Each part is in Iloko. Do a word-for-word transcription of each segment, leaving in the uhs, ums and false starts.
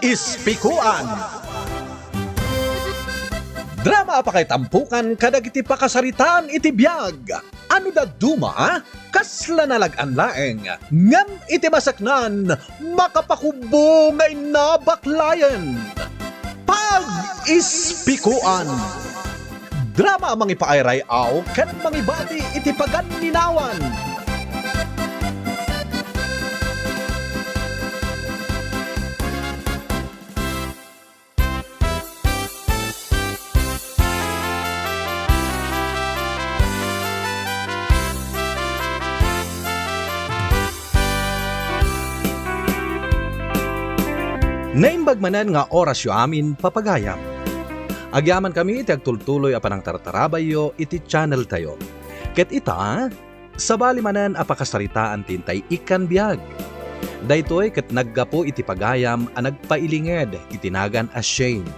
Pag-ispikuan. Drama a pakaitampukan kadagiti pakasaritaan iti biag. Ano dadduma? Kasla nalag-an laeng, ngem iti maseknan, makapakubbo nga innabaklayen. Pag-ispikuan. Drama a mangipaayray-aw ken mangibati iti paganninawan. Naimbag manen nga orasyo amin, papagayam. Agyamankami iti agtultuloy a panangtartarabayyo iti channeltayo. Ket ita, sabali manen a pakasaritaan ti intay ikkan biag. Daytoy ket naggapu iti pagayam a nagpailinged iti nagan a Shane.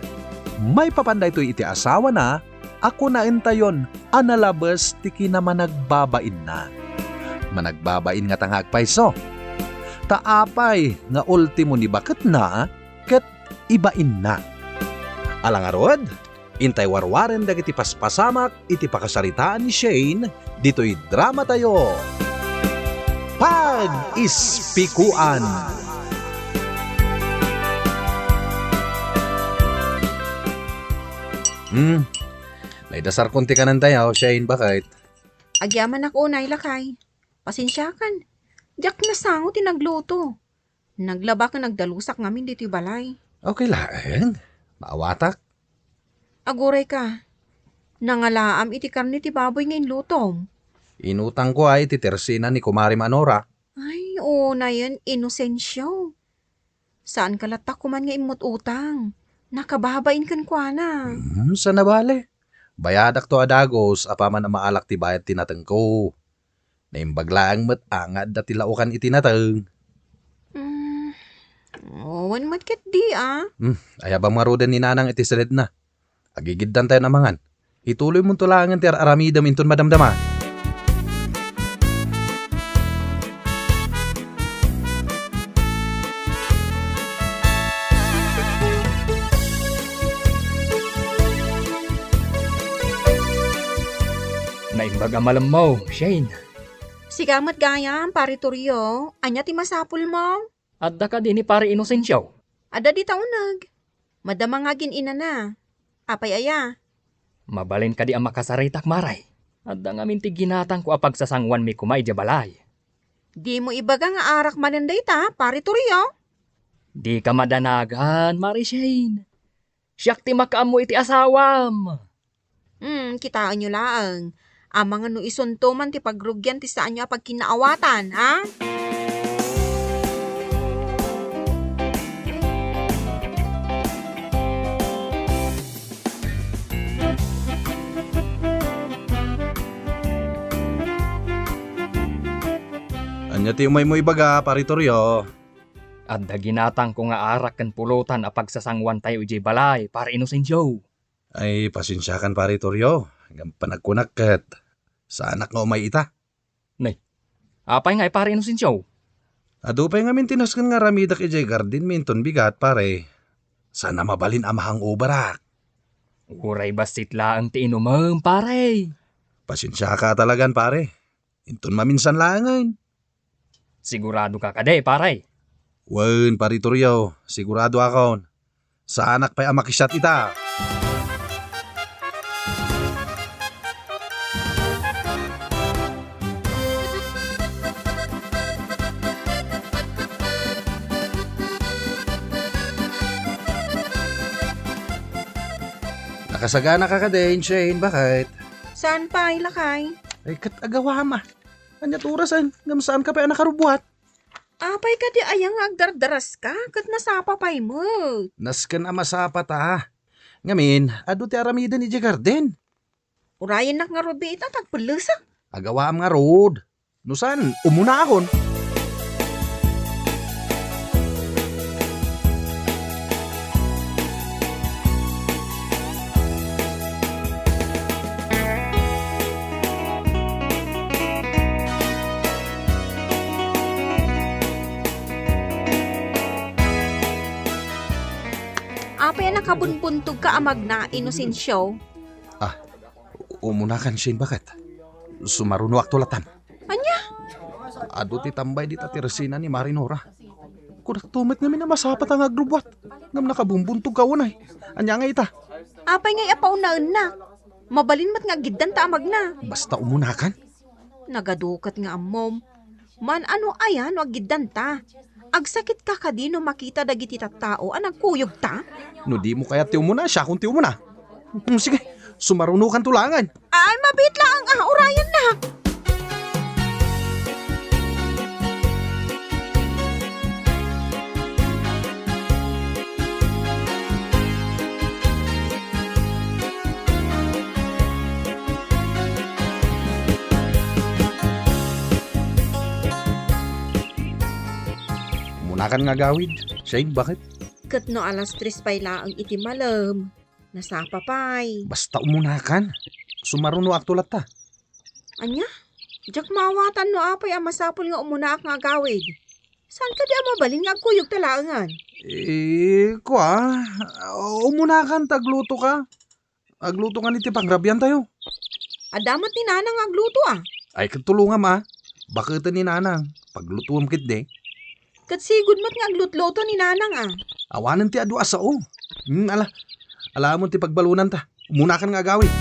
Maipapan daytoy iti asawana a kunaentayon a nalabes ti kinamanagbabainna. Managbabain ngata nga agpayso. Ta apay nga ultimo ni baketna ket ibainna. Ala ngarud, intay warwaren dagiti paspasamak iti pakasaritaan ni Shane ditoy dramatayo. Pag-ispikuan. Hmm. Naidasarkon ti kanentayo, Shane, baket. Agyamanak unay, lakay. Pasensiakan. Diak nasango ti nagluto. Naglaba ken nagdalusak ngamin ditoy balay. Okay laeng. Maawatak. Aguray ka. Nangalaam iti karne ti baboy nga inlutom. Inutangko ay iti tersina ni Kumari Manora. Ay, unayen, Inocencio. Saanka latta koman nga immut-utang. Nakababain kenkuana. Hmm, saan a bale? Bayadakto a dagus apaman a maalak ti bayad ti natengko. Naimbag laeng met a nga adda ti laokan iti nateng. Mm, wen met ket di, a. Hmm, ayabam ngaruden ni Nanang iti sededna. Agigiddantayon a mangan. Ituloymonto laengen ti ar-aramidem inton madamdama. Naimbag a malemmo, Shane. Sika met gayam, Pare Torrio. Ania ti masapulmo? Adda kadi ni Pare Inocencio? Adda dita uneg. Madama nga agin-inana. Apay aya? Mabalin kadi a makasaritak, Mare? Adda ngamin ti ginatangko a pagsasangoanmi koma idiay balay. Dimo ibaga nga arak manen dayta, Pare Torrio? Dika madanagan, Mare Shane. Siak ti makaammo iti asawam. Hmm, kitaenyo laeng. Amangan no isunto man ti pagrugian ti saanyo a pagkinaawatan, ha? Ania ti umaymo ibaga, Pare Torrio? Adda ginatangko nga arak ken pulotan a pagsasangoantayo idiay balay, Pare Inocencio. Ay, pasensiakan, Pare Torrio. Ngem panagkunak ket saanak nga umay ita. Nay, apay ngay, Pare Inocencio? Adu pay ngamin ti nasken nga aramidek idiay gardenmi inton bigat, pare. Saan a mabalin a mahangoverak. Uray bassit laeng ti inumem, pare. Pasensiaka talagan, pare. Inton maminsan laengen. Siguradoka kadi, pare? Wen, Pare Torrio, siguradoakon. Saanak pay a makisiat ita. Nakasaganaka kadi, Shane, baket? Saan pay, lakay? Ay, ket agawam a. Ania ti orasen, ngem saanka pay a nakarubbuat? Apay kadi aya nga agdardaraska ket nasapa pay met? Nasken a masapa ta. Ngamin, adu ti aramiden idiay garden. Urayennak ngarud ita ta agpellesek. Agawam ngarud. No saan, umunaakon. Nakabunbuntog ka a magna, Inocencio. Ah, umunakan, Shane, baket? Sumarunoakto latan. Ania? Adu ti tambay dita ti resina ni Mari Nora. Kunakto met ngamin a masapata nga agrubbuat. Ngem nakabunbuntog ka unay. Ania nga ita? Apay ngay a paunaennak? Mabalin met nga aggiddanta a magna. Basta umunakan. Nagaduket nga ammom. Man-ano aya no aggiddanta? Agsakitka kadi no makita dagiti tattao a nagkuyogta? No dimo kayat ti umuna, siakon ti umuna. Hmm, sige, sumarunokanto laengen. Ay, mabiit laeng a, urayennak. Umunakan nga agawid, Shane, baket? Ket no alas tres pay laeng iti malem, nasapa pay. Basta umunakan. Sumarunoakto latta. Ania? Diak maawatan no apay a masapul nga umunaak nga agawid. Saan kadi a mabalin nga agkuyogta laengen? Eh, kua, umunakan ta aglutoka. Agluto nga ni ti pangrabiantayo. Adda met ni Nanang nga agluto, a. Ay, ket tulongam, a. Baketen ni Nanang. Paglutuem ketdi. Ket sigud met nga aglutluto ni Nanang, a. Awanen ti adu a sao. Hmm, ala. Alamon ti pagbalonanta. Umunakan nga agawid.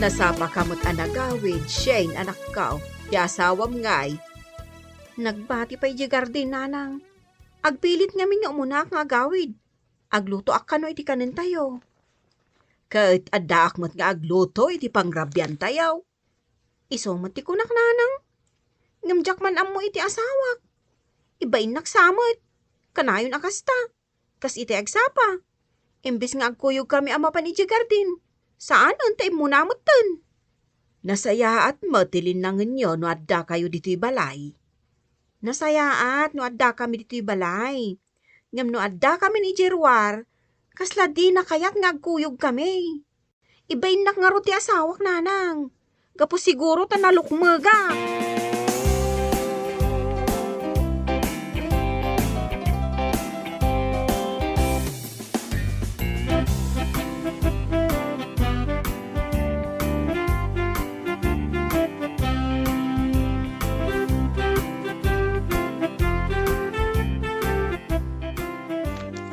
Nasapaka met a nagawid, Shane, anakko, ti asawam ngay. Nagbati pay idiay garden, Nanang. Agpilit ngamin nga umunaak nga agawid. Aglutoak kano iti kanentayo. Ket addaak met nga agluto iti pangrabiantayo. Isu met ti kunak, Nanang. Ngem diak man ammo iti asawak. Ibainnak sa met. Kanayon a kasta. Kas iti agsapa. Imbes nga agkuyogkami a mapan idiay garden, saanen ta immuna metten. Nasayaat met ti linnangenyo no addakayo ditoy balay. Nasayaat no addakami ditoy balay. Ngem no addakamin idiay ruar, kasla dina kayat nga agkuyogkami. Ibainnak ngarud ti asawak, Nanang. Gapu siguro ta nalukmegak.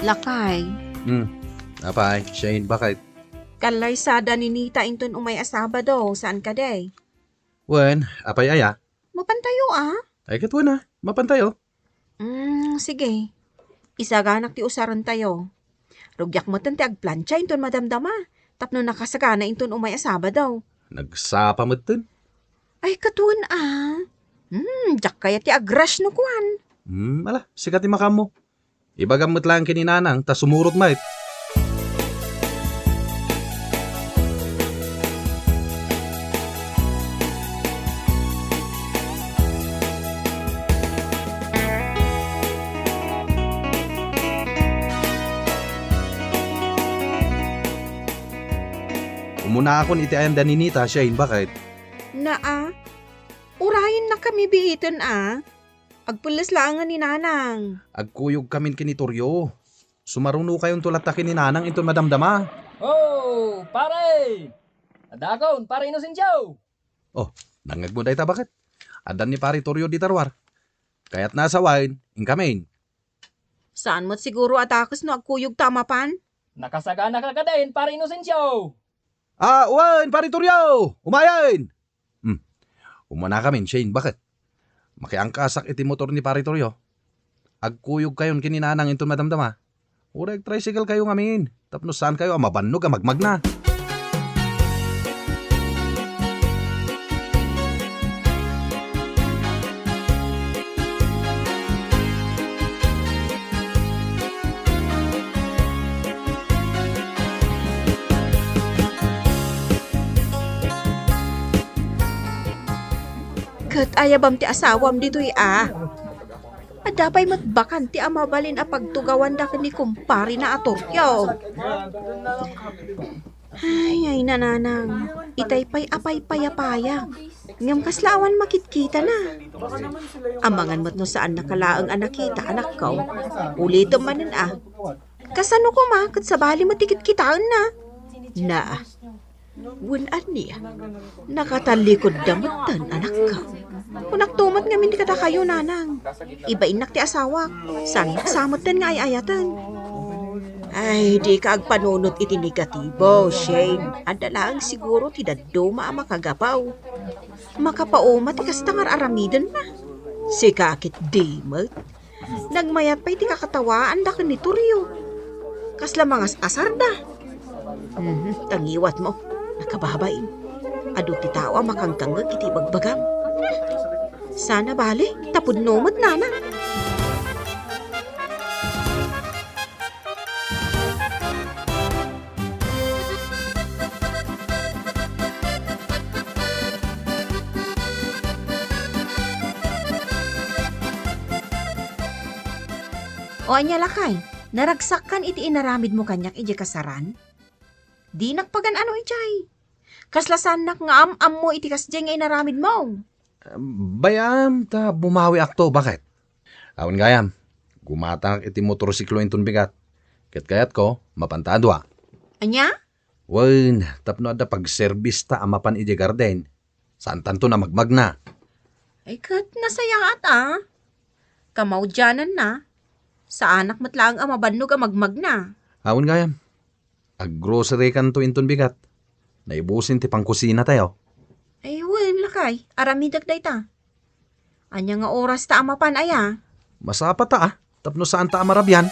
Lakay. Hmm. Apay, Shane, baket? Kallaysa da ni Nita inton umay a Sabado, saan kadi? Wen, apay aya? Mapantayo, a? Ay, ket wen, a. Mapantayo. Mm, sige. Isaganak ti usarentayo. Rugiak metten ti agplancha inton madamdama, tapno nakasagana inton umay a Sabado. Nagsapa metten? Ay, ket wen, a. Hmm, diak kayat ti agrush no kuan. Hmm, ala, sika ti makaammo. Ibagam met laeng ken ni Nanang ta sumurot met. Umunakon iti ayanda ni Nita, Shane, baket? Naa, urayennakami biiten, a. Agpelles laengen ni Nanang. Agkuyogkamin ken ni Toryo. Sumarunokayonto latta ken ni Nanang inton madamdama. Oh, pare! Addakon, pare Inocencio! Oh, nangngegmo dayta, baket? Addan ni Pare Toryo dita ruar. Kayatna a sawen, inkamin. Saan met siguro a dakes no agkuyogta a mapan? Nakasaganaka kadin, pare Inocencio! Ah, wen, Pare Toryo! Umayen! Hmm. Umunakamin, Shane, baket? Makiangkasak iti motor ni Pare Toryo. Agkuyogkayon ken ni Nanang inton madamdama. Uray agtricycle kayo ngamin, tapno saankayo a mabannog a magmagna. Ket ayabam ti asawam ditoy a. Adda pay met bakante a mabalin a pagtugawanda ken ni kumparena a Torrio. Ay, ay, nanang. Itay pay a paypayapayak. Ngem kasla awan makitkitana. Amangan met no saannaka laeng a nakita, anakko. Ulitem manen a. Kasano koma ket sabali met ti kitkitaenna? Naa. Wen ania? Nakatalikod da metten, anakko. Kunakto met ngamin ti kadakayo, nanang. Ibainnak ti asawak. Saannak sa metten nga ay-ayaten. Ay, dika agpanunot iti negatibo, Shane. Adda laeng siguro ti dadduma a makagapaw. Makapauma ti kasta nga ar-aramidenna. Sika ket di met. Nagmayat pay ti kakatawaanda ken ni Torrio. Kasla mangas-asarda. Mhm, ta ngiwatmo, nakababain. Adu ti tao a makangkangngeg iti ibagbagam. Sana bale, ta pudno met, nanang. O ania, lakay, naragsakkan iti inaramidmo kaniak idiay kasaran? Dinak pagan-ano idiay. Kasla saannak nga am-ammo iti kasdiay nga inaramidmo. Bayam ta bumawiakto, baket. Awan gayam, gumatangak iti motorsiklo inton bigat. Ket kayatko, mapanta a dua. Ania? Wen, tapno adda pagserbista a mapan idiay garden. Saantanto a magmagna. Ay, ket nasayaat a. Kamaudiananna, saanak met laeng a mabannog a magmagna. Awan gayam. Aggrocerykanto inton bigat. Naibusen ti pangkusinatayo. Ay, wen, lakay. Aramidek dayta. Ania nga oras ta a mapan aya? Masapa ta a, tapno saanta a marabian.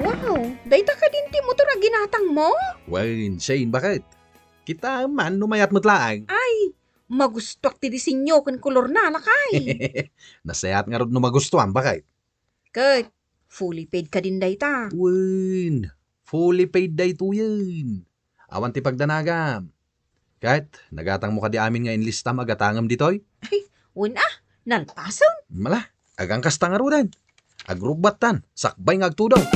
Wow! Dayta kadin ti motor a ginatangmo? Wen, Shane, baket? Kitaem man no mayat met laeng. Ay, magustuak ti disenyo ken kolorna, lakay. Nasayaat ngarud no magustuam, baket? Ket, fully paid kadin dayta. Wen, fully paid daytoyen. Awan ti pagdanagam. Ket, nagatangmo kadi amin nga inlistam a gatangem ditoy? Ay, wen a, nalpasen. Mala, agang kasta ngaruden. Agrubbattan, sakbay nga agtudong.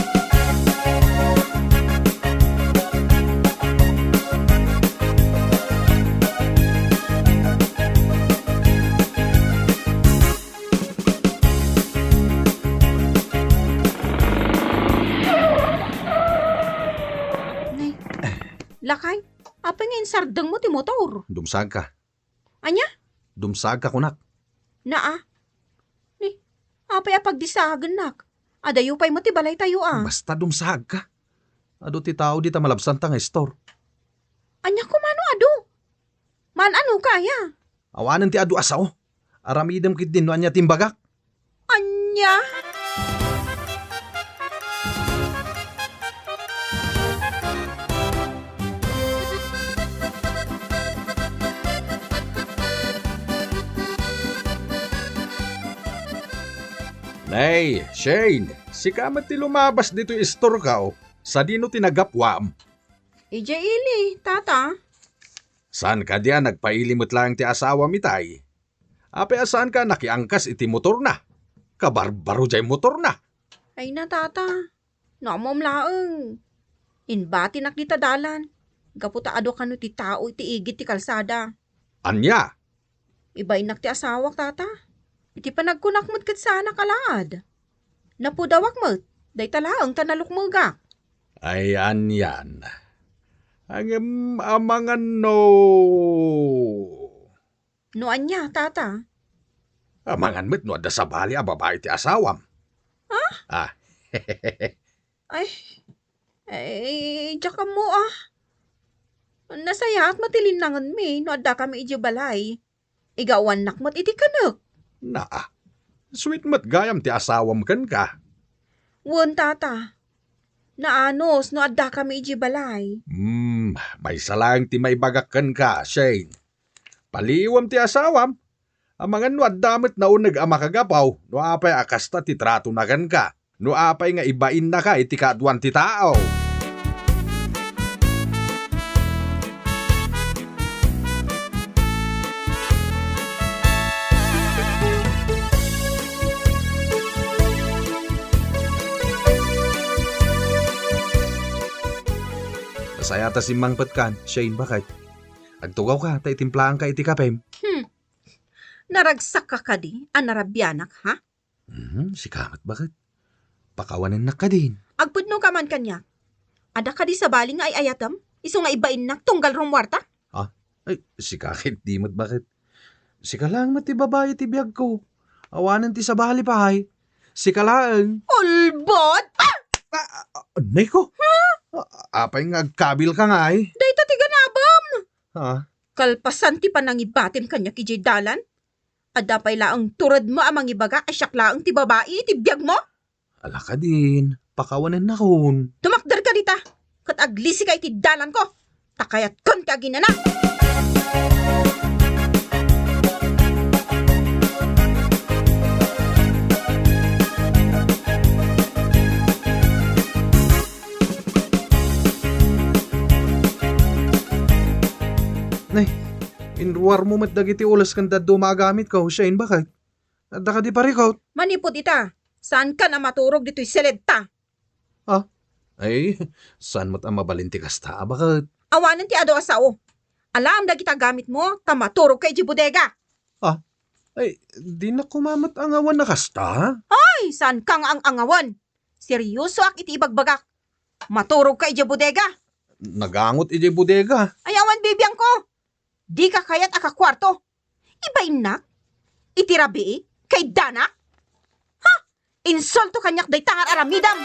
Nay, lakay, apay nga insardengmo ti motor? Dumsagka. Ania? Dumsagka, kunak. Naa. Ni, apay a pagdisagennak? Adayo pay met ti balaytayo a. Basta dumsagka. Adu ti tao dita malabsanta nga istor. Ania koma no adu? Maan-anoka aya? Awanen ti adu a sao. Aramidem ketdin no ania ti imbagak. Ania? Nay, Shane, sika met ti lumabas ditoy istorko, oh. Sadino ti naggapuam? Idiay ili, tata. Saan kadi a nagpaili met laeng ti asawam itay? Apay a saanka a nakiangkas iti motorna? Kabarbaro diay motorna. Ay na, tata. No ammom laeng. Imbatinak dita dalan. Gapu ta adu kano ti tao iti igid ti kalsada. Ania? Ibainnak ti asawak, tata. Iti panagkunak met ket saanak alaad. Napudawak met. Dayta laeng ta nalukmegak. Ay, anian. Ngem amangan no. No ania, tata? Amangan met no adda sabali a babai ti asawam. Ha? Ah. Ay, ay, diak ammo, ah. Nasayaat met ti linnangenmi no addakami idiay balay. Igawannak met iti kanek. Naa, sweet met gayam ti asawam kenka. Wen, tata. Naanus no addakami idiay balay. Hmm, Maysa laeng ti maibagak kenka, Shane. Paliiwem ti asawam. Amangan no adda met nauneg a makagapu no apay a kasta ti tratona kenka. No apay nga ibainnaka iti kaaduan ti tao. Masaya ta simmangpetkan, Shane, baket. Agtugawka ta itimplaanka iti kapem. Hmm. Naragsakka kadi a narabianak, ha? Mhm, sika met, baket. Pakawanennak kadin. Agpudnoka man kaniak. Adda kadi sabali nga ay-ayatem? Isu nga ibainnak tunggal rummuarta? Ah, ay, sika ket di met, baket. Sika laeng met ti babai ti biagko. Awanen ti sabali pay. Sika laeng. Ulbod! Ah! Ah, ah, Neko. Ah, apay nga agkabilka ngay? Dayta ti ganabem. Ah. Kalpasan ti panangibatim kaniak idiay dalan. Adda pay laeng turedmo a mangibaga a siak laeng ti babai iti biagmo? Ala kadin, pakawanennakon. Tumakderka dita, ket aglisika iti dalanko, ta kayatkon ti aginana. Nay, inruarmo met dagiti ules ken dadduma a gamitko, Shane, baket. Adda kadi parikut? Manipud ita, saankan a maturog ditoy siledta. Ah? Ay, saan met a mabalin ti kasta a baket? Awanen ti adu a sao. Alaem dagita gamitmo, ta maturogka idiay bodega. Ah? Ay, dinak koma met angawan a kasta. Ay, saanka nga ang-angawan. Seriosoak iti ibagbagak. Maturogka idiay bodega. Nagangot idiay bodega. Ay, awan bibiangko. Dika kayat a kakuarto. Ibainnak? Iti rabii? Kaiddanak? Ha? Insulto kaniak dayta nga ar-aramidem!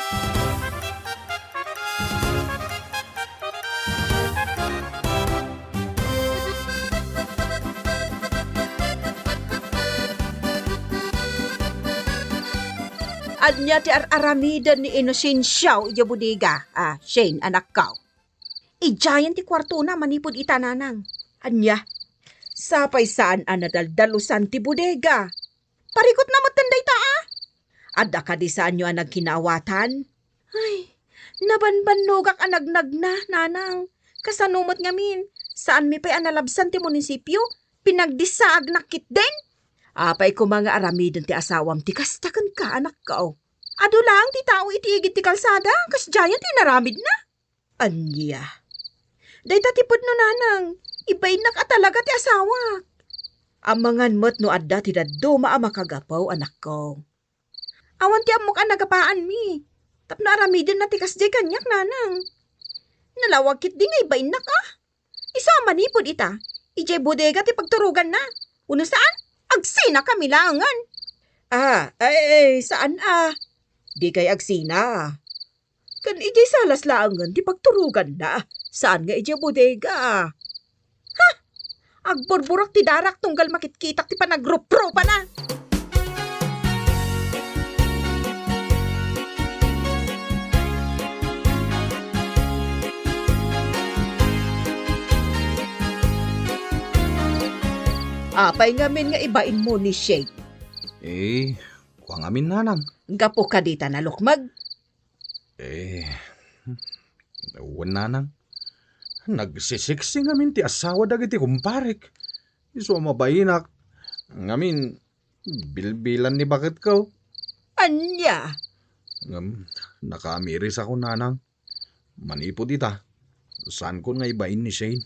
Ania ti ar-aramiden ni Inocencio idiay bodega, a, Shane, anakko? Idiayen ti kuartona manipud ita, nanang. Ania? Sapay saan a nadaldalusan ti bodega. Parikutna metten dayta, a? Adda kadi saanyo a nagkinaawatan? Ay, nabanbannogak a nagnagna, nanang. Kasano met ngamin, saanmi pay a nalabsan ti munisipio, pinagdissaagnak ketdin? Apay koma nga aramiden ti asawam ti kasta kenka, anakko? Adu laeng ti tao iti igid ti kalsada, kasdiayen ti inaramidna. Ania? Dayta ti pudno, nanang. Ibainnak a talaga ti asawak. Amangan met no adda ti dadduma a makagapu, anakko. Awan ti ammok a nagapaanmi. Tapno aramidenna ti kasdiay kaniak, nanang. Nalawag ketdi nga ibainnak, a? Isu a manipud ita, idiay bodega ti pagturoganna. Wenno saan? Agsinakami laengen. Ah, ay, ay, saan a? Dikay agsina. Ken idiay salas laengen ti pagturoganna, saan nga idiay bodega. Ha? Agburburak ti darak tunggal makitkitak ti panagruprupana. Apay ngamin nga ibainmo ni Shane? Eh, kua ngamin, nanang. Gapu kadi ta nalukmeg? Eh, wen, nanang. Nagsisiksi ngamin ti asawa dagiti kumparek. Isu a mabainak. Ngamin, bilbilan ni baketko. Ania? Ngem, nakaamirisakon, nanang. Manipud ita, saankon nga ibain ni Shane.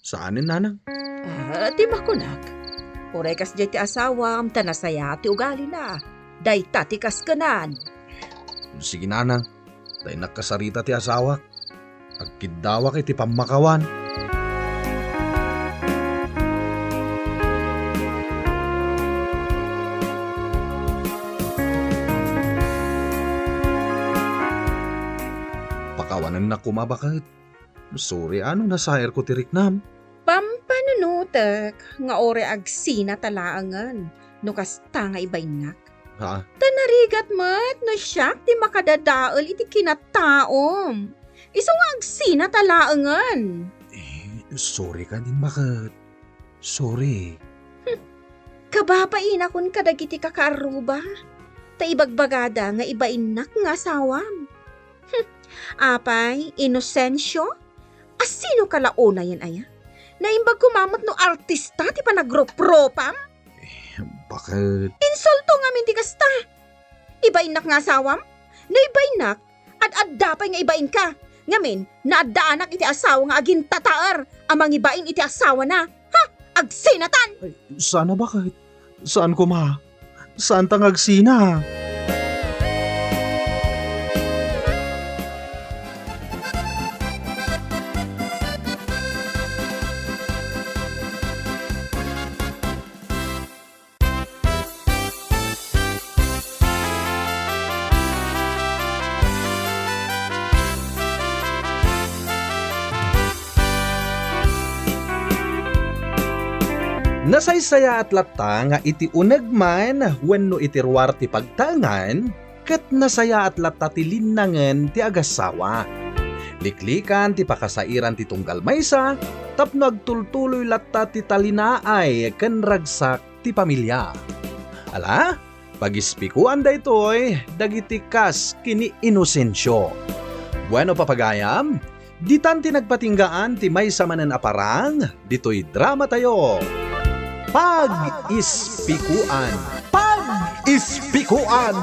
Saanen, nanang? Ah, ti makunak. Uray kasdiay ti asawam, ta nasayaat ti ugalina. Dayta ti kaskenan. Sige, nanang. Ta innak kasarita ti asawak. Agkiddawak iti pammakawan. Pakawanennak koma, baket. Sorry a no nasaerko ti riknam. Pampanunotek nga uray agsinata laengen no kasta nga ibainnak. Ha? Ta narigat met no siak ti makadadael iti kinataom. Isu nga agsinata laengen. Eh, sorry kadi, baket. Sorry. Kababainakon kadagiti kakaarruba, ta ibagbagada nga ibainnak nga asawam. Hmm. Apay, Inocencio? Asino ka la unayen aya? Naimbag koma met no artista ti panagropropam? Eh, baket? Insulto ngamin ti kasta! Ibainnak nga asawam? No ibainnak, ad-adda pay nga ibainka. Ngamin, naaddaanak iti asawa nga agintataer a mangibain iti asawana. Ha? Agsinatan! Ay, sana, baket? Saan koma? Saanta nga agsina? Nasaysayaat latta nga iti uneg man wenno iti ruar ti pagtaengan, ket nasayaat latta ti linnangen ti agassawa. Liklikan ti pakasairan ti tunggal maysa tapno agtultuloy latta ti talinaay ken ragsak ti pamilia. Ala, pagispikoan daytoy dagiti kas ken ni Inocencio. Bueno, papagayam, ditan ti nagpatinggaan ti maysa manen a parang ditoy dramatayo. Pagispikoan. Pagispikoan.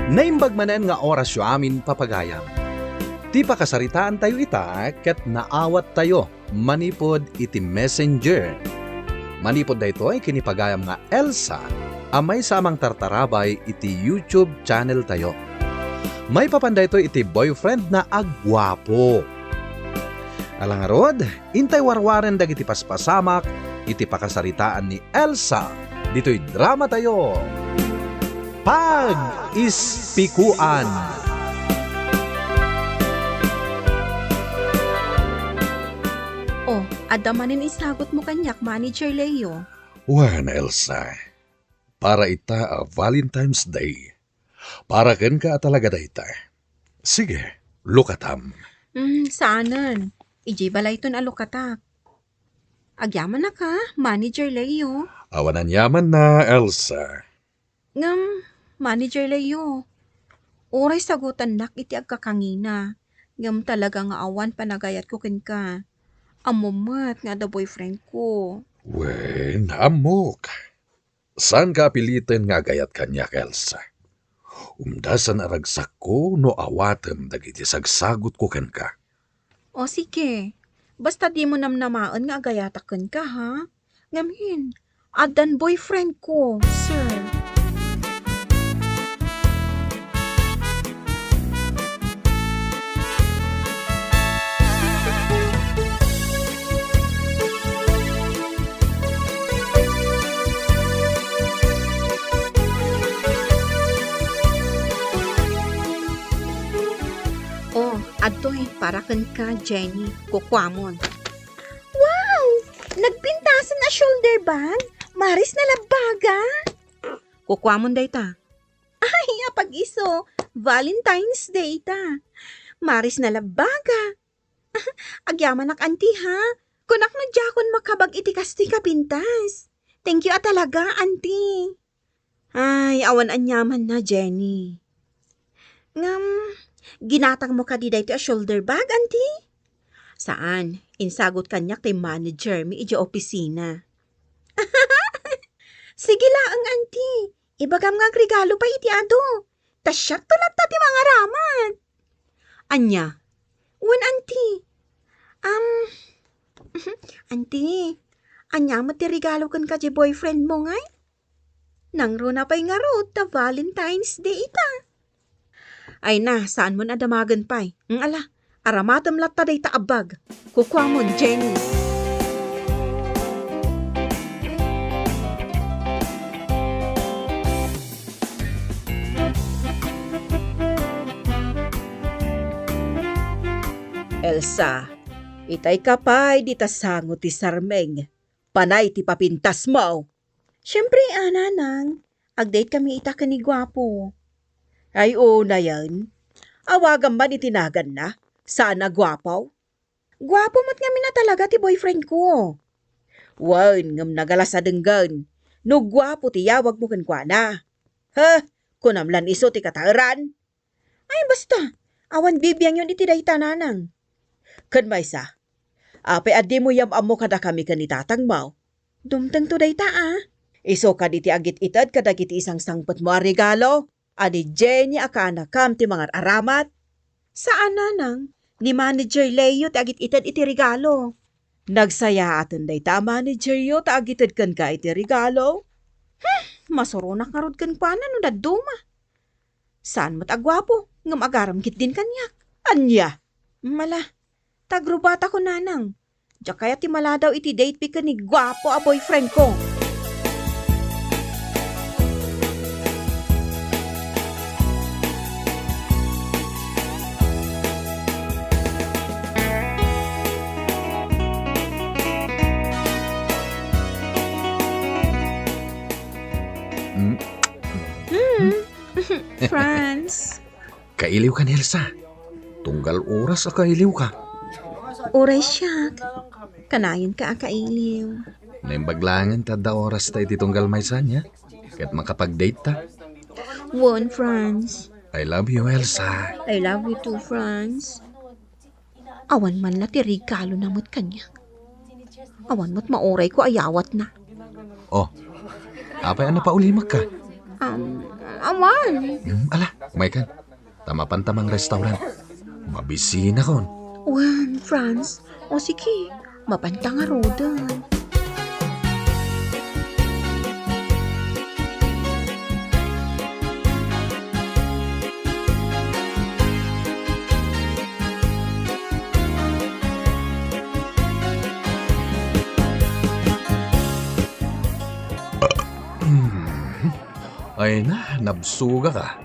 Naimbag manen nga orasyo amin, papagayam. Ti pakasaritaantayo ita ket naawattayo manipud iti Messenger. Manipud daytoy ken ni pagayam nga Elsa a maysa a mangtartarabay iti YouTube channeltayo. Maipapan daytoy iti boyfriendna a guapo. Ala ngarud, intay warwaren dagiti paspasamak iti pakasaritaan ni Elsa ditoy dramatayo. Pag-ispikuan. Oh, adda manen isagutmo kaniak, Manager Leo. Wen, Elsa, para ita a Valentine's Day, para kenka a talaga dayta. Sige, lukatam. Mm, saanen. Idiay balayton a lukatak. Agyamanak a, Manager Leo. Awan aniamanna, Elsa. Ngem, Manager Leo, uray sagutannak iti agkakangina, ngem talaga nga awan panagayatko kenka. Ammom met nga adda boyfriendko. Wen, ammok. Saanka a piliten nga agayat kaniak, Elsa. Umdasan a ragsakko no awatem dagiti sagsagutko kenka. O sige, basta dimo namnamaen nga agayatak kenka, ha? Ngamin, addan boyfriendko, sir. Oh, adtoy para kenka, Jenny. Kukuamon. Wow! Nagpintasen a shoulder bag? Maris nalabbaga? Kukuamon dayta. Ay, apag-isu, Valentine's Day ita. Maris nalabbaga. Agyamanak, Auntie, ha? Kunak no diakon makabag iti kastoy nga pintas. Thank you a talaga, Auntie. Ay, awan aniamanna, Jenny. Ngem, ginatangmo kadi daytoy a shoulder bag, Auntie? Saan, insagut kaniak ti manager mi idiay opisina. Sige laeng, Auntie. Ibagam nga agregalo pay iti adu. Ta siakto latta ti mangaramat. Ania? Wen, Auntie. Am, Auntie, ania met ti regalo kenka diay boyfriend mo ngay? Nangruna pay ngarud ta Valentine's Day ita. Ay na, saanmon a damagen pay. Ng ala, aramatem latta dayta a bag. Kukuamon, Jenny. Sa, itay ka pay dita sango ti sarmeng. Panay ti papintasmo. Siempre, a, nanang, ag-date kami ita ken ni Guapo. Ay, unayen. Awagam man iti naganna. Saan a Guapo? Guapo met ngamin a talaga ti boyfriend ko. Wen, ngem nagalas a denggen. No guapo ti yawagmo kenkuana. Heh, kunam lan isu ti kataeran. Ay, basta. Awan bibiangyon iti dayta, nanang. Ken maysa, apay a dimo yam-ammo kadakami ken ni tatangmo? Dumtengto dayta, a. Isu kadi ti agit-ited kadagiti isangsangpetmo a regalo? A ni Jenny a kaanakam ti mangar-aramat? Saan, nanang. Ni Manager Leo ti agit-ited iti regalo. Nagsayaaten dayta a manageryo ta agited kenka iti regalo? Hmm, masuronak ngarud kenkuana no dadduma. Saan met a guapo, ngem agaram ketdin kaniak. Ania? Mala, tagrubatakon, nanang. Diak kayat ti maladaw iti date mi ken ni guapo a boyfriend ko. Hmm? Hmm. Franz. Kailiwka ni Elsa. Tunggal oras a kailiwka. Uray siak. Kanayon ka a kailiw. Naimbag laengen ta adda orasta iti tunggal maysa ania, ket makapag-date ta. Wen, Franz. I love you, Elsa. I love you too, Franz. Awan man la ti regalona met kaniak. Awan met maurayko a yawatna. Oh, apay a napaulimakka? Um, awan. Hmm, ala, umaykan. Ta mapanta mangrestaurant. Mabisinakon. Wen, Franz. O sige, mapanta ngaruden. Ay na, nabsugak a.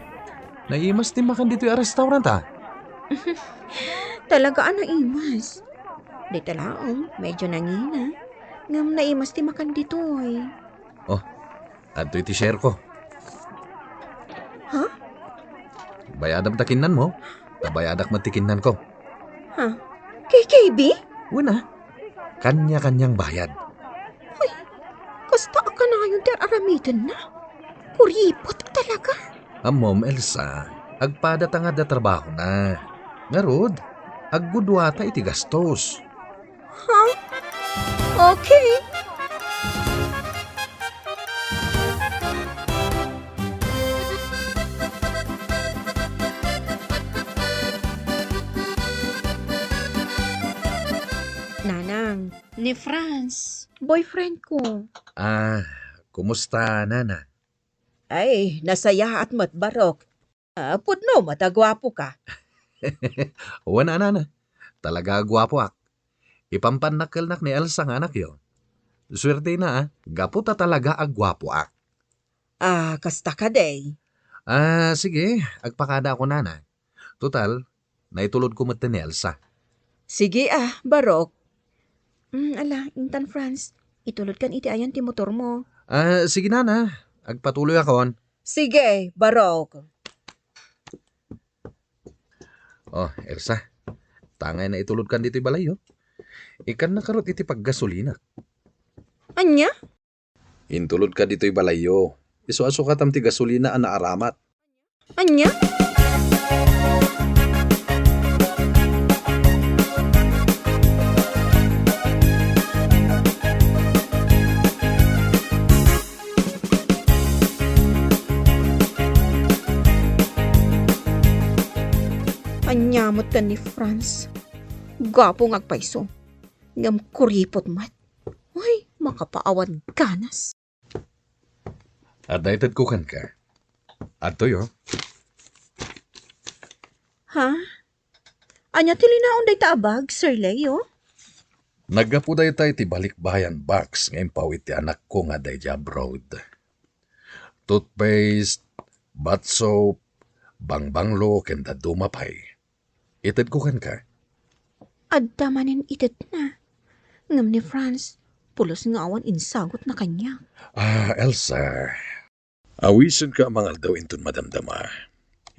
Naimas ti makan ditoy a restaurant, a. Talaga a naimas. Dayta laeng, medyo nangina. Ngem naimas ti makan ditoy. Oh, adtoy ti share ko. Ha? Bayadam ta kinnanmo, ta bayadak met ti kinnanko. Ha? K K B? Wen a. Kanya-kanyang bayad. Ay, kasta a kanayon ti ar-aramidenna. Kuripot talaga. Ammom, Elsa, agpada ta nga adda trabahona. Ngarud, agguduata iti gastos. Ha? Okay. Nanang, ni Franz, boyfriend ko. Ah, kumusta, nana? Ay, nasayaat met, Barok. Ah, pudno met a guapo ka. Wen a, nana. Talaga a guapoak. Ipampannak kelnak ni Elsa nga anakyo. Suertena, a, gapu ta talaga a guapoak. Ah, kasta kadi. Ah, sige, agpakada ako, nana. Total, naitulodko metten ni Elsa. Sige, a, Barok. Mm, ala, intan Franz, itulodkan iti ayan ti motormo. Ah, sige, nana. Agpatuloyakon. Sige, Barok. Oh, Elsa. Tangay naitulodkan ditoy balayyo. Ikannaka rut iti paggasolina. Ania? Intulodka ditoy balayyo. Isu a sukatam ti gasolina a naaramat. Ania? Ania met ken ni Franz? Gapu nga agpayso. Ngem kuripot met. Uy, makapaawan ganas. Adda itedko kenka. Adtoy, o. Ha? Ania ti linaon dayta a bag, Sir Leo? Naggapu dayta iti balikbayan box nga impaw iti anakko nga adda idiay abroad. Toothpaste, bath soap, bangbanglo, ken dadduma pay. Itedko kenka. Adda manen itedna. Ngem ni Franz, pulos nga awan insagutna kaniak. Ah, Elsa, awisenka a mangaldaw inton madamdama.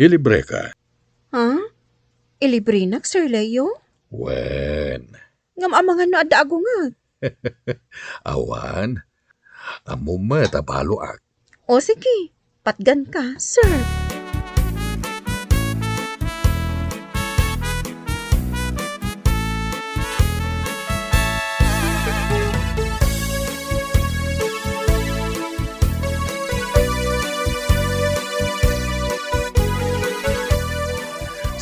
Ilibreka. Ha? Ilibrenak, Sir Leo? Wen. Ngem amangan no adda agungek. Awan. Ammom met a baloak. O sige, patganka, sir.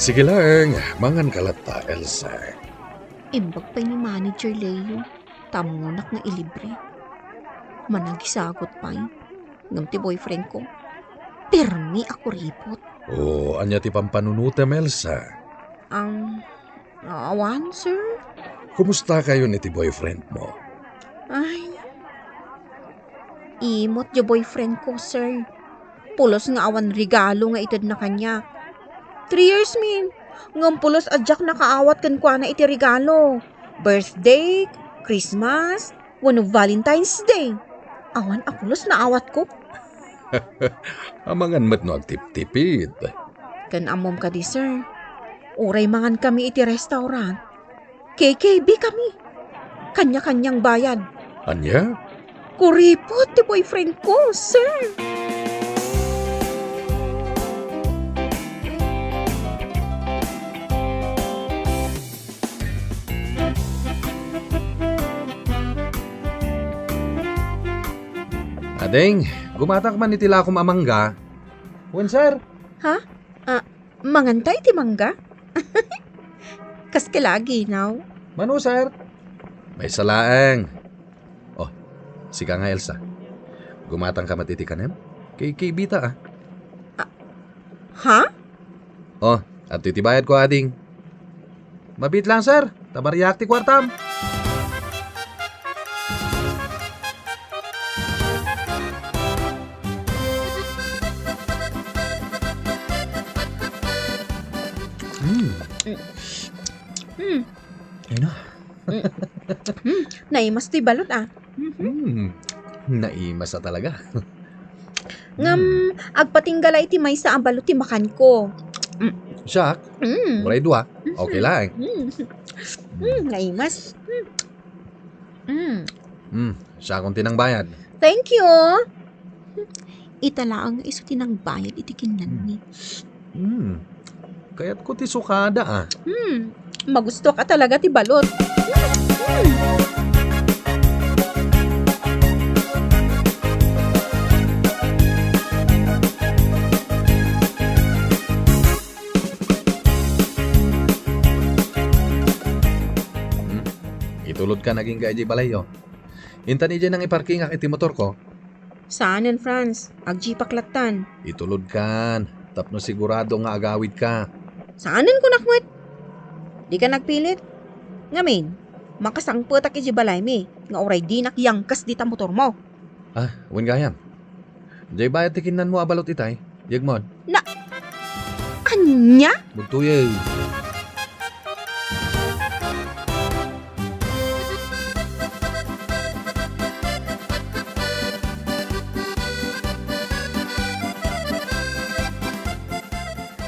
Sige laeng, manganka latta, Elsa. Imbag pay ni Manager Leo, ta ammonak nga ilibre. Managisagut pay, ngem ti boyfriend ko, pirmi a kuripot. O, ania ti pampanunotem, Elsa? Ang, awan, sir. Kumusta kayo ni ti boyfriend mo? Ay, imot ti boyfriend ko, sir. Pulos nga awan regalo nga itedna kaniak. Three years min, ngem pulos a diak nakaawat kenkuana iti regalo. Birthday, Christmas, wenno Valentine's Day. Awan a pulos naawatko. Amangan met no agtiptipid. Ken ammom kadi, sir, uray mangankami iti restaurant, K K B kami. Kanya-kanyang bayad. Ania? Kuripot ti boyfriend ko, sir. Ading, gumatak man iti lakom a mangga. Wen, sir. Ha? Ah, manganta iti mangga? Kas ka lagi, no? Mano, sir? Maysa laeng. Oh, sika nga, Elsa. Gumatang ka met iti kanem? Kay, kay bita, ah. Ah, ha? Oh, adtoy ti bayad ko, ading. Mabit lang, sir. Ta mariak ti kuartam. Mm. Mm. Ay na. Mm. Mm. Naimas ti balot, ah. Mhm. Mm. Naimas a talaga. Ngem, mm, agpatingga la iti maysa a balot ti makanko. Mm. Siak? Mm. Uray dua. Mhm. Okay lang. Mm. Mm, naimas. Mm. Mm. Mm, siakon ti nangbayad. Thank you. Ita laeng nga isu ti nangbayad iti kinnanmi. Mm. Mm. Kayatko ti sukada, ah. Hmm, magustuak a talaga ti balot. Hmm. Hmm. Itulodkan agingga idiay balayyo. Intan idiay nangiparkingak iti motorko. Saanen, Franz. Agjeepak lattan. Itulodkan, tapno sigurado nga agawidka. Saanen, kunak met. Dika nagpilit. Ngamin, makasangpetak idiay balaymi, nga uray dinak yangkes dita motormo. Ah, wen gayam. Diay bayad ti kinnanmo a balot itay, yegmon. Na, ania? Bugtoyeg.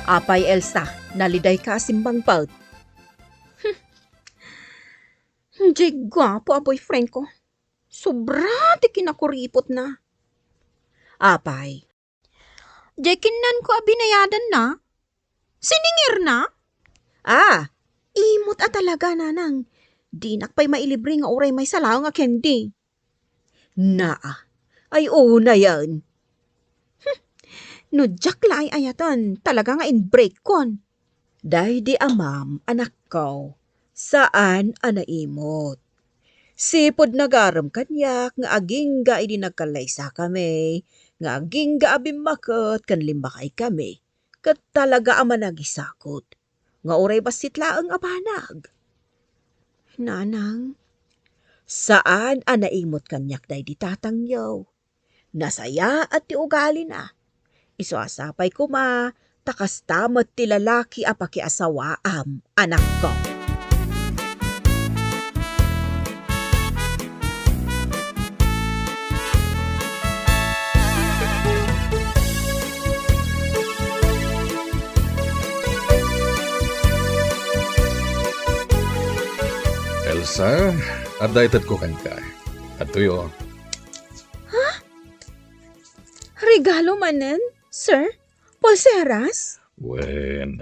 Apay, Elsa, nalidayka a simmangpet. Hmm. Diay guapo a boyfriend ko. Sobra ti kinakuripotna. Apay, diay kinnanko a binayadanna? Siningirna? Ah, imot a talaga, nanang. Dinak pay mailibre nga uray maysa laeng a candy. Naa, ay unayen. Hmm, no diak la ay-ayaten, talaga nga inbreakkon. Daydi amam, anakko, saan a naimot. Sipud nagarem kaniak nga agingga idi nagkallaysakami, nga agingga a bimmaket ken limbakaykami, ket talaga a managisagut, nga uray bassit laeng a banag. Nanang, saan a naimot kaniak daydi tatangyo. Nasayaat ti ugalina. Isu a sapay koma, ta kasta met ti lalaki a pakiasawaam, anakko. Sa, adda itedko kenka. Adtoyo. Regalo manen, sir? Pulseras? Wen,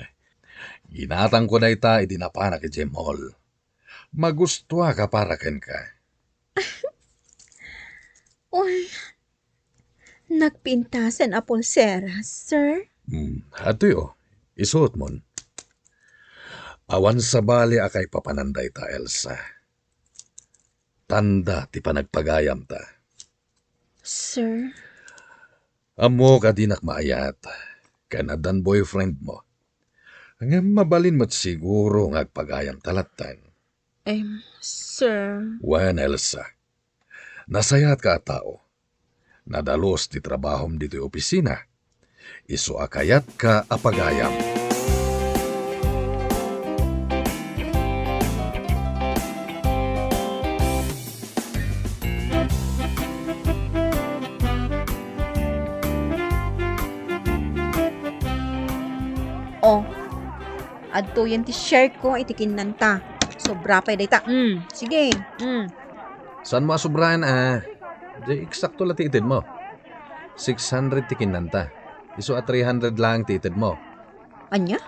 ginatangko dayta idi napanak idiay mall. Magustuaka para kenka. Uy, nagpintasen a pulseras, sir? Hmm, adtoyo, isuotmon. Awan sabali a kaipapanan dayta, Elsa. Tanda ti panagpagayamta. Sir? Ammok a dinak maayat, ken addan boyfriendmo. Ngem mabalin met siguro nga agpagayamta latten. Em, sir. Wen, Elsa, nasayaatka a tao. Nadalus ti trabahom ditoy opisina. Isu a kayatka a pagayam. Oh, adtoyen ti share ko iti kinnanta. Sobra pay dayta. Mm, sige. Mm. Saanmo a sobraen, a? Di eksakto la ti itedmo. Six hundred ti kinnanta. Isu a three hundred laeng ti itedmo. Ania?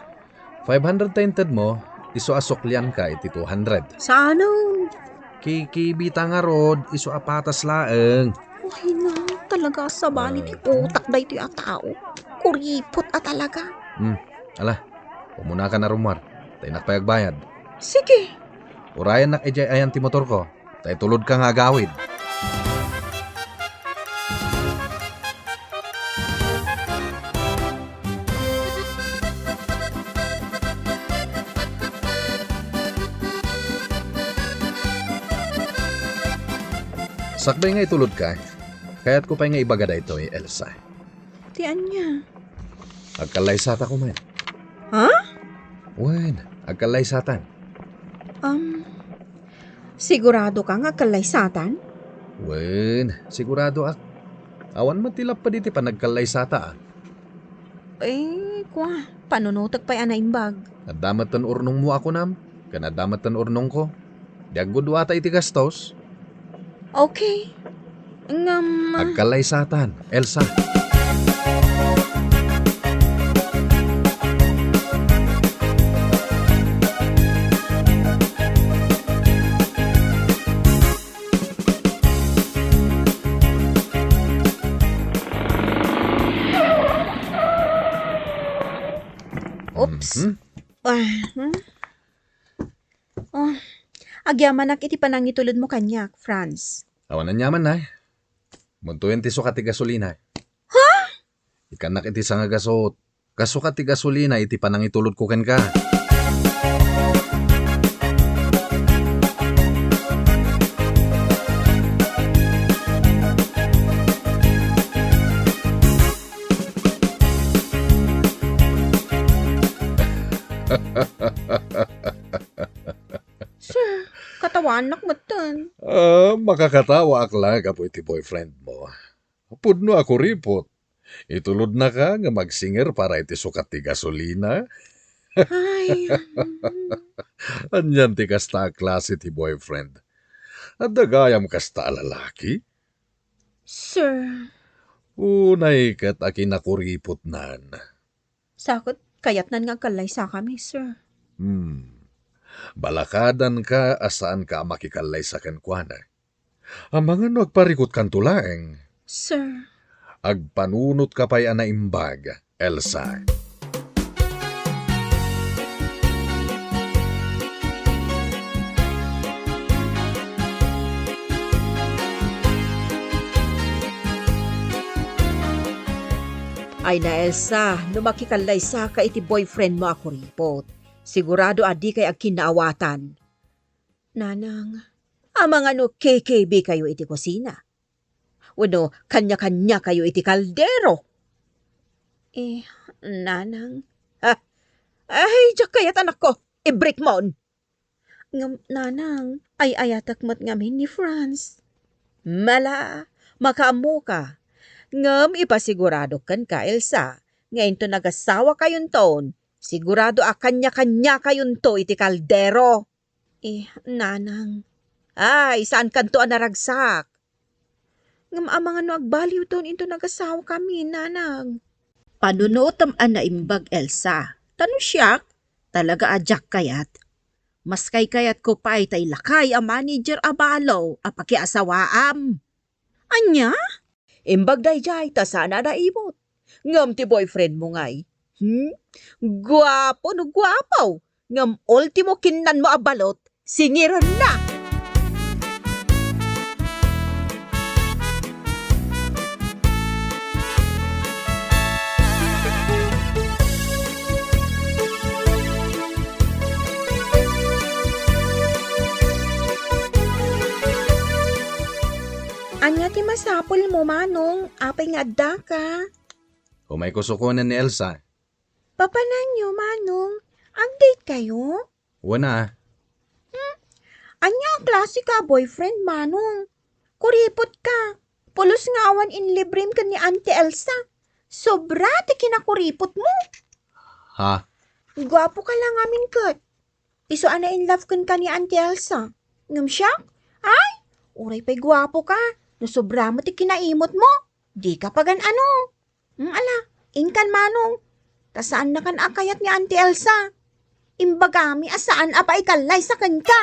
Five hundred ta intedmo, isu a suklianka iti two hundred. Saanen? Kikibita ngarud, isu a patas laeng. Uy, na, talaga a sabali ti Ah. utak daytoy a tao. Kuripot a talaga. Hmm, ala, umunaka na rummuar. Ta innak pay agbayad. Sige. Urayennak idiay ayan ti motorko. Ta itulodka nga agawid. Sakbay nga itulodka, kayatko pay nga ibaga daytoy, Elsa. Ti ania? Agkallaysatako met. Ha? Wen, agkallaysatan. Um, sigurado ka nga agkallaysatan? Wen, siguradoak. Awan met ti lapped iti panagkallaysata, a. Eh, kua, panunotek pay a naimbag. Adda met ti urnongmo a kunam, ken adda met ti urnongko. Di agguduata iti gastos. Okay. Ngem, ah, agkallaysatan, Elsa. Oops. Mhm. Ah, hmm? Oh, agyamanak iti panangitulodmo kaniak, Franz. Awan aniaman, nay. Mudtoyen ti sukat ti gasolina. Ha? Ikkannak iti sangagasut. Kasukat ti gasolina iti panangitulodko kenka. Sir, katawanak metten. Ah, makakatawaak la gapu iti boyfriendmo. Pudno a kuripot. Itulodnaka nga magsinger para iti sukat ti gasolina. Ay. Anian ti kasta a klase ti boyfriend? Adda gayam kasta a lalaki? Sir. Unay ket a kinakuripotnan. Sa ket kayatnan nga agkallaysakami, sir. Hmm. Balakadanka a saanka a makikallaysa kenkuana. Amangan no agparikutkanto laeng. Sir. Agpanunotka pay a naimbag, Elsa. Ay na, Elsa, no makikallaysaka iti boyfriendmo a kuripot, sigurado a dikay agkinnaawatan. Nanang, amangan no K K B kayo iti kusina? Wenno kanya-kanya kayo iti kaldero? Eh, nanang. Ah, ay, diak kayat, anakko. Ibrekmon. Ngem, nanang, ay-ayatek met ngamin ni Franz. Mala, makaammoka. Ngem ipasiguradok kenka, Elsa, nga inton agasawakayonton, sigurado a kanya-kanyakayonto iti kaldero. Eh, nanang, Ay, saankanto a naragsak. Ngem amangan no agbaliwton inton agasawakami, nanang. Panunotem a naimbag, Elsa. Ta no siak, talaga a diak kayat. Mas kaykayatko pay tay lakay a manager a balo a pakiasawaam. Ania? Imbag daydiay ta saan a naimot. Ngem ti boyfriend mo ngay? Hmm? Guapo no guapo. Ngem ultimo kinnanmo a balot, singirenna. Ania ti masapulmo, Manong? Apay nga addaka? Umayko sukonen ni Elsa. Papananyo, Manong? Ag-date kayo? Wen a. Hmm? Ania a klase ka boyfriend, Manong? Kuripot ka. Pulos nga awan inlibrem ken ni Auntie Elsa. Sobra ti kinakuripot mo. Ha? Guapo ka la ngamin ket. Isu a na-in love kenka ni Auntie Elsa. Ngem siak? Ay, uray pay guapo ka. No sobra mo ti kinaimot mo, di ka pagan-ano. Hmm, ala, inkan Manong. Ta saannakan a kayat ni Auntie Elsa. Imbagami a saan a paikallaysa kenka.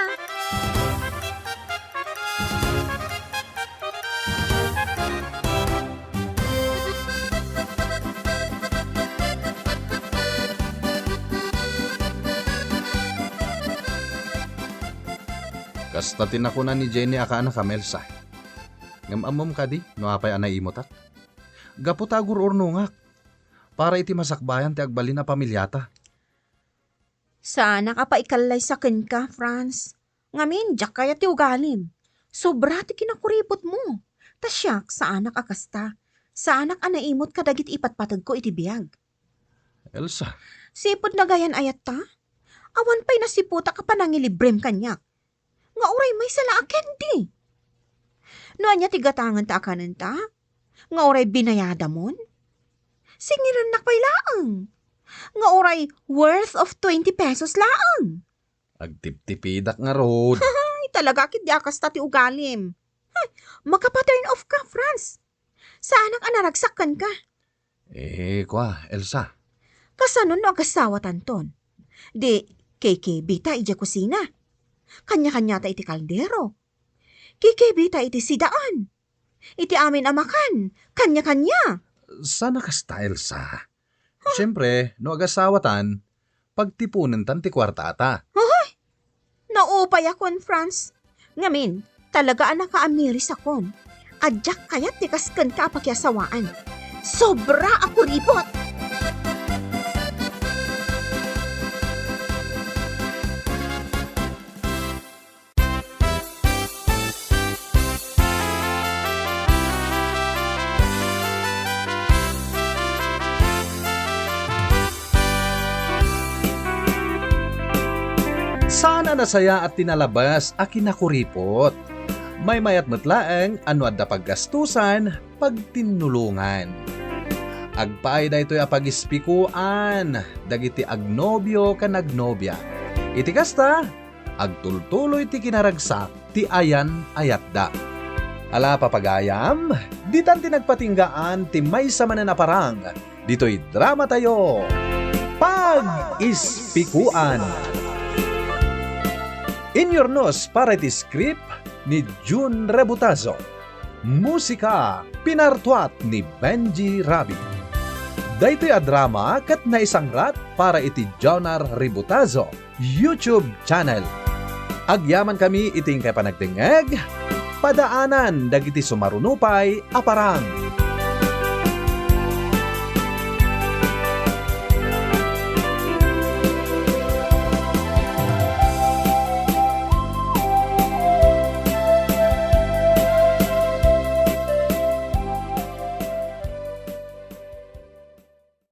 Kasta ti nakuna ni Jenny a kaanakam, Elsa. Ngem ammom kadi no apay a naimotak? Gapu ta agur-urnongak para iti masakbayan ti agbalin a pamiliata. Saanak a paikallaysa kenka, Franz. Ngamin, diak kayat ti ugalim. Sobra ti kinakuripot mo. Ta siak, saanak a kasta. Saanak a naimot kadagiti ipatpategko iti biag. Elsa. Sipud nagayan ayatta? Awan pay nasiputak a panangilibrem kaniak. Nga uray maysa la a candy. No ania ti gatangenta a kanenta? Nga uray binayadamon? Singirennak pay laeng. Nga uray worth of twenty pesos laeng. Agtiptipidak ngarud. Ay, talaga ket di a kasta ti ugalim. Ay, makapa-turn off ka, Franz. Saanak a naragsak kenka. Eh, kua, Elsa. Kasano no agasawatanton? Di, K K B ta idiay kusina. Kanya-kanya ta iti kaldero. K K B ta iti sidaan. Iti amin a makan, kanya-kanya. Saan a kasta, Elsa? Siempre, no agasawatan, pagtiponentan ti kuartata. Ay! Naupayakon, Franz. Ngamin, talaga a nakaamirisakon. A diak kayat ti kas kenka a pakiasawaan. Sobra a kuripot! Saan a nasayaat ti nalabas a kinakuripot. Maymayat met laeng a no adda paggastusan, pagtinnulongan. Agpaay daytoy a pagispikoan dagiti agnobio ken agnobia. Iti kasta, agtultuloy ti kinaragsak ti ayan-ayatda. Ala, papagayam, ditan ti nagpatinggaan ti maysa manen a parang ditoy dramatayo, Pag-Ispikoan. Inyurnos para iti script ni Jun Rebutazo. Musika, pinartuat ni Benji Rabi. Daytoy a drama ket naisangrat para iti Jonar Rebutazo YouTube channel. Agyamankami iti inkay panagdengngeg, padaanan dagiti sumaruno pay a parang.